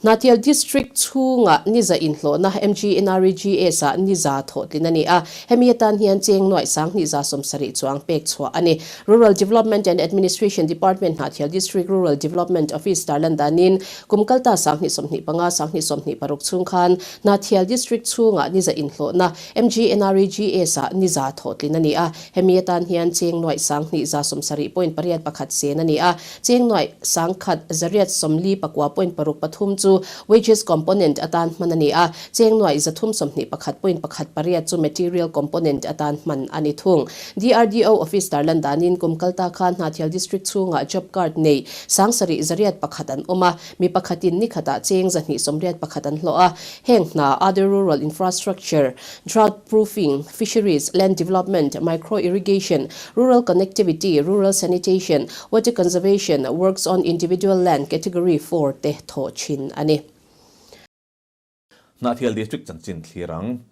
Hnahthial District chhunga niza inhlawhna MGNREGS ah niza thawhtlin a ni a, hemi atan hian cheng nuaih sanghnih za 70 chuang pek chhuah a ni. Rural Development and Administration Department Hnahthial District Rural Development Office tarlan danin kum kalta sanghnih 25 sanghnih 26 chhung khan Hnahthial District chhunga niza inhlawhna MGNREGS ah niza thawhtlin a ni a, hemi atan hian cheng nuaih sanghnih za 70 point pariat pakhat sen a ni a. Cheng nuaih sangkhat zariat 49 point paruk pathum chu wages component atan hman a ni a, cheng nuaih 321 point pakhat pariat chu material component atan hman a ni thung. DRDO office tarlan danin kum kalta khan Hnahthial District chhungah job card nei sangsarih zariat pakhat an awm a, mi pakhatin ni khatah cheng 281 an hlawh a. Heng hna other rural infrastructure, drought proofing, fisheries, land development, micro irrigation, rural connectivity, rural sanitation, water conservation, works on individual land category 4 te thaw thin a ni. Hnahthial District chanchin thlir ang.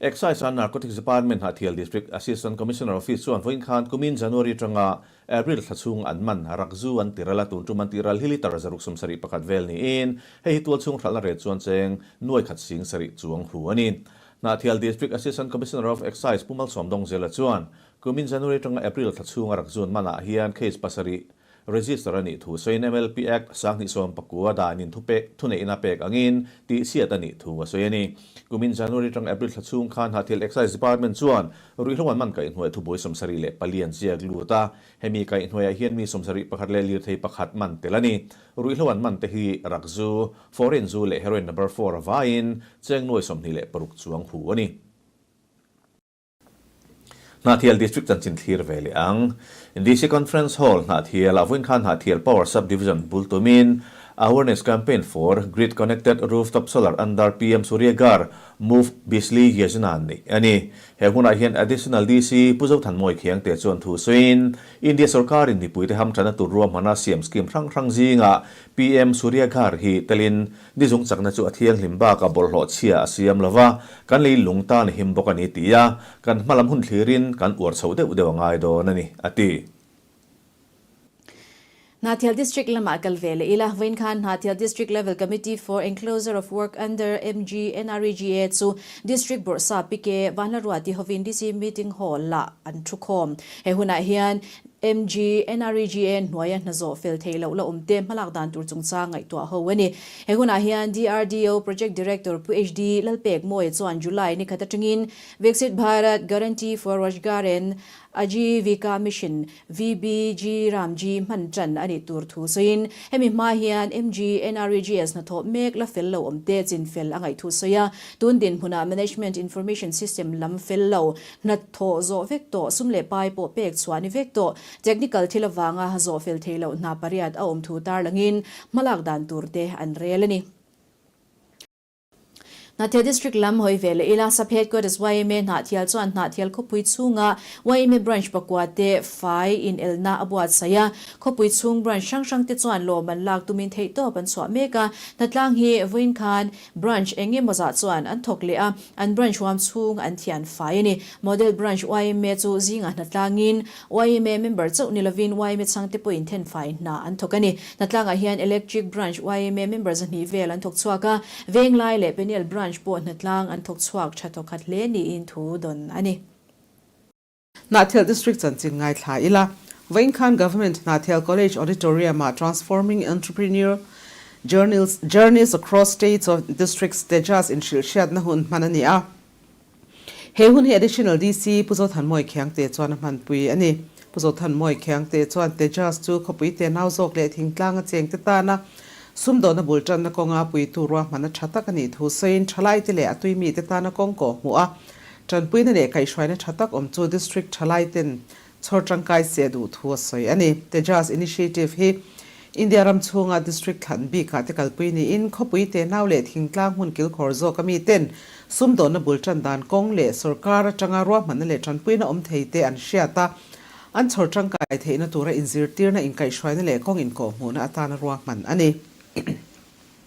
Excise and Narcotics Department Hnahthial District Assistant Commissioner Office chuan vawiin khan kumin January atanga April thla chhung an man rakzu an tiral a, tun tum an tiral hi litre 671 vel niin hei hi tualchhung hralhna ret chuan cheng nuai khat sing sarih chuang hu a ni. Hnahthial District Assistant Commissioner of Excise Pu Malsawmdawngzela chuan kumin January atanga April thla chhunga rakzun manah hian case pasarih register a nih thu sawiin MLP Act 2019 danin thupek thuneihna pek angin tihchhiat a nih thu a sawi a ni. Kumin January atanga April thla chhung khan Hnahthial Excise Department chuan Ruihhlo an man kaihhnuai thubuai 74 an ziak lut a, hemi kaihhnuaiah hian mi 71 leh lirthei pakhat man tel a ni. Ruihhlo an man te hi rakzu, foreign zu leh heroin number four a vaiin cheng nuai 26 chuang hu a ni. Hnahthial District chanchin thlir ve leh ang. DC Conference Hall, Hnahthial, a vawiin khan Hnahthial Power Sub-Division bul tumin Awareness Campaign for Grid Connected Rooftop Solar under PM Surya Ghar Muft Bijli Yojana neih a ni. He hunah hian Additional DC Pu Zothanmawi Khiangte chuan thu sawiin, India sorkarin mipuite hamthana tur ruahmana siam scheme hrang hrang zingah PM Surya Ghar hi telin nizung chakna chu a thianghlim bakah bawlhhlawh chhia a siam lova, kan lei lung tan a him bawk a ni ti a, kan hmalam hun thlirin kan uar chho deuh deuh a ngai dawn a ni, a ti. Hnahthial District lamah kal ve leh ila, vawiin khan Hnahthial District Level Committee for Enclosure of Work under MGNREGA chu District Bawrhsa PK Vanlaruati hovin DC Meeting Hall-ah an thukhawm. He hunah hian MGNREGA hnuaia hnazawh fel thei loh la awmte hmalak dan tur chungchang ngaihtuah ho a ni. He hunah hian DRDO Project Director Pu HD Lalpekmawia chuan July ni khat atangin Viksit Bharat Guarantee for Rojgar and Ajeevika Mission, VBG Ramji hman tan a nih tur thu sawiin, hemi hma hian MGNREGS hnathawh mek la fel lo awm te chin fel a ngaih thu sawi a, tun dinhmunah Management Information System lam fel lo, hnathawh zawh vek tawh, sum leh pai pawh pek chhuah ni vek tawh, technical thil avanga zawh fel thei loh hna pariat a awm thu tarlangin hmalak dan tur te an rel a ni. Hnahthial District lam hawi ve leh ila, Sub Headquarters yma Hnahthial chuan Hnahthial khawpui chhunga yma Branch pakua te fai inelna a buatsaih a. Khawpui chhung Branch hrang hrang te chuan lawm an lak tumin theihtawp an chhuah mek a. Hnatlang hi vawiin khan Branch eng emaw zah chuan an thawk leh a, an Branch huam chhung an thian fai a ni. Model Branch yma chu zingah hnatlangin Yma member chauh ni lovin yma chhangte pawhin thenfai hna an thawk a ni. Hnatlangah hian Electric Branch yma member zahnih vel an thawk chhuak a, Venglai leh Peniel Branch pawh hnatlang an thawk chhuak tha thawkhat hle niin thu dawn a ni. Hnahthial District chanchin ngaithla ila, Vawiin khan Government Hnahthial College Auditorium-ah Transforming Entrepreneur Journeys Journeys Across States of Districts Tejas inhrilhhriatna hun hman a ni a. He hun hi Additional DC Pu Zothanmawi Khiangte chuan a hmanpui a ni. Pu Zothanmawi Khiangte chuan Tejas chu khawpui te nau zawk leh thingtlanga chengte tana sumdawhna bul tanna kawnga puitu ruahmanna tha tak a nih thu sawiin thalaite leh a tuimite tana kawng kawh hmuh a, tanpuina leh kaihhruaina tha tak awm chu District thalaiten chhawr tangkai se duh thu a sawi a ni. Tejas Initiative hi India ram chhunga district thlan bikah te kalpui niin khawpui te nau leh thingtlang hmun kilkhawr zawk a miten sumdawnna bul tan dan kawng leh sorkar atanga ruahmanna leh tanpuina awm thei te an hriat a, an chhawr tangkai theihna tura inzirtirna inkaihhruaina leh kawng inkawhhmuhna atana ruahman a ni.